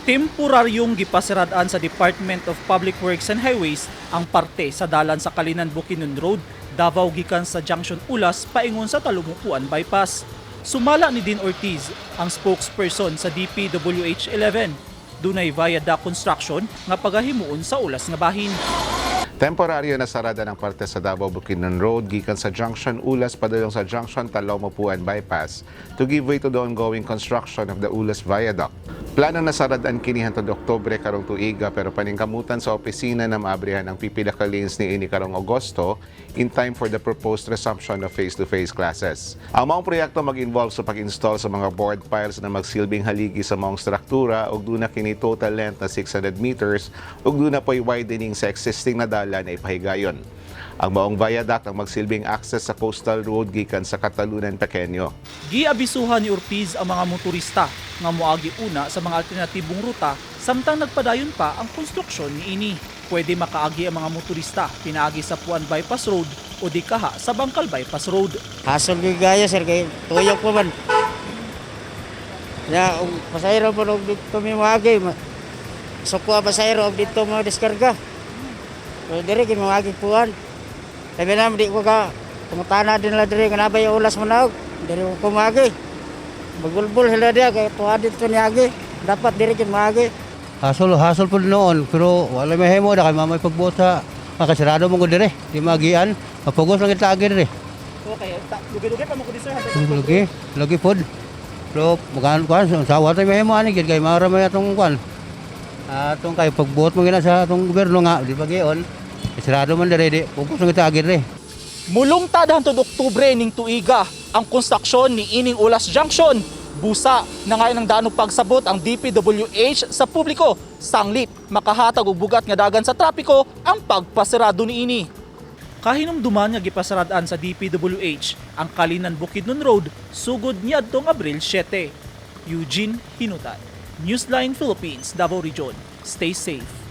Temporaryong gipasirad-an sa Department of Public Works and Highways ang parte sa dalan sa Calinan Bukidnon Road, Davao gikan sa Junction Ulas paingon sa Talomo-Puan Bypass. Sumala ni Dean Ortiz, ang spokesperson sa DPWH 11, dunay viaduct construction nga pagahimuon sa Ulas nga bahin. Temporaryo na sarada ng parte sa Davao Bukidnon Road gikan sa Junction Ulas padulong sa Junction Talomo-Puan Bypass to give way to the ongoing construction of the Ulas Viaduct. Plano na saradan kini hantod Oktubre karong tuiga, pero paningkamutan sa opisina na maabrihan ang pipila ka lanes niini karong Agosto in time for the proposed resumption of face-to-face classes. Ang maong proyekto mag-involve sa pag-install sa mga bored piles na magsilbing haligi sa maong struktura ug duna kini total length na 600 meters ug duna po'y widening sa existing na dalan na ipahigayon. Ang maong viaduct ang magsilbing access sa coastal road gikan sa Catalunan Pequeño. Giabisuhan ni Ortiz ang mga motorista nga moagi una sa mga alternatibong ruta samtang nagpadayon pa ang konstruksyon niini. Pwede makaagi ang mga motorista pinaagi sa Puan Bypass Road o di kaha sa Bangkal Bypass Road. Hasol gyud gaya, sir, kay tuyok pa man. Ya, og pasahero po og didto mi moagi. Suko ang pasahero og didto mo diskarga. Pero diri kay moagi Puan. Sabi na di ko ka pangutana din la diri nga nabay Ulas mo naog. Diri ko moagi. Magulbol sila diya kay tuwa didto niagi. Dapat diri kay moagi. Hasol, hasol po noon, pero wala may himo na kay mamay pagbuot sa makasirado mo ko dire, di magian, mapugos lang kita agi dire. Okay, lugay-lugay pa mo ko di, sir. Lagi, lagi pod. Pero magaan kuan, sa wala may himo ani gid kay mara may atong kuan. Atong kay pagbuot mo gina sa atong gobyerno nga di pagion. Sirado man dire di, pugos lang kita agi dire. Mulungtad hantod Oktubre ning tuiga ang konstruksyon ni ining Ulas Junction. Busa na ngayon ang dano pagsabot ang DPWH sa publiko. Sanglit makahatag og bugat nga dagan sa trapiko ang pagpasirado niini. Kahinumduman nga gipasarad-an sa DPWH ang Calinan Bukidnon Road sugod niadtong Abril 7. Eugene Hinutan, Newsline Philippines, Davao Region. Stay safe.